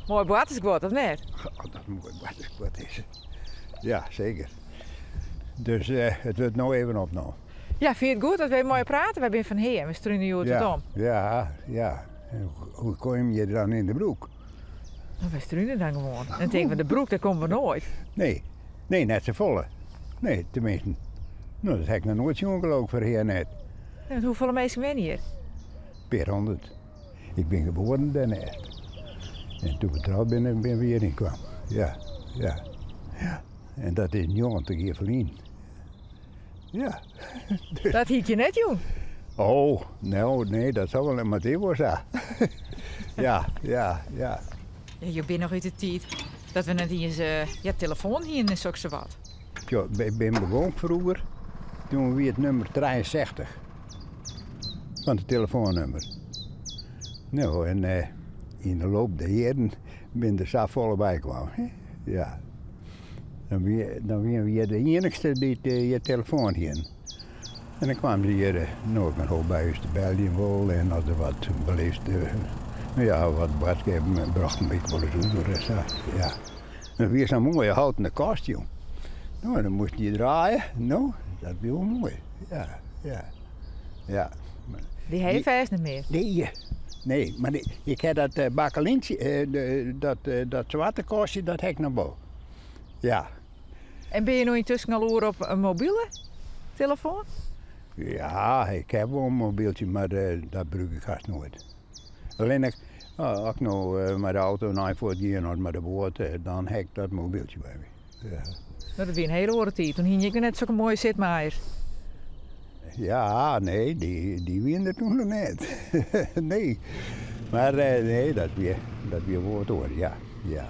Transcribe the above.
Moai boartersguod, of net? Oh, dat moai boartersguod is. Ja, seker. Dus it wurdt no even opnommen. Ja, fyn je it goed dat wy mei je prate? Wy binne fan Hea en we strune hjoed ja, wat om. Ja, ja. En hoe kom je dan yn de broek? No, wy strune dan gewoan. En tinke we, de broek, dêr komme we noait. Nee, nee, net safolle. Nee, teminsten. No, dat ha ik noch noait sjoen geloof ik foar Hea net. Nee, want hoefolle minsken wenje hjir? Pear hûndert. Ik bin geboren dêrnêst. En toen we troud binne, binne we hjiryn kwam. Ja, ja, ja. En dat is 90 jier ferlyn. Ja. Dus. Dat hie ik je net jûn. Oh, no, nee, dat sil wol net, mar it is wol sa. ja, ja, ja. Ja, jo binne noch út de tiid dat we net iens uh, ja, telefoan hienen en soksawat. Ja, ik bin begûn froeger, toen wie it nummer 63 fan it telefoannummer. No, en eh, yn de loop der jierren bin der safolle by kaam. Ja. Dan wie, dan wiene we de iennichste dy't hjir telefoan hienen. En dan kwamen se hjir no ek in hoop by ús te beljen wol en as der wat beleefd, no ja, wat boadskippen brochten we ek wolris oer en sa, ja. Dat wie sa'n moaie houten kast, jong. No, en dan moasten je draaie, no, dat wie wol moai, ja, ja, ja. Dy ha je fêst net mear? Nee, nee, mar ik ha dat bakelyntsje, dat, dat swarte kastje, dat ha ik noch wol, ja. En binne je no yntusken al oer op in mobile telefoan? Ja, ik ha wol in mobyltsje, mar dat brûk ik hast noait. Allinnich as ik no mei de auto nei fuort gean of mei de boat, dan ha ik dat mobyltsje by my. Ja. No, dat wie in hiele oare tiid. Toen hiene je ek noch net sokke moaie sitmaaiers. Ja, nee, dy wiene der toen noch net. Nee. Mar nee, dat wie, dat wie wol wat oars, ja. Ja.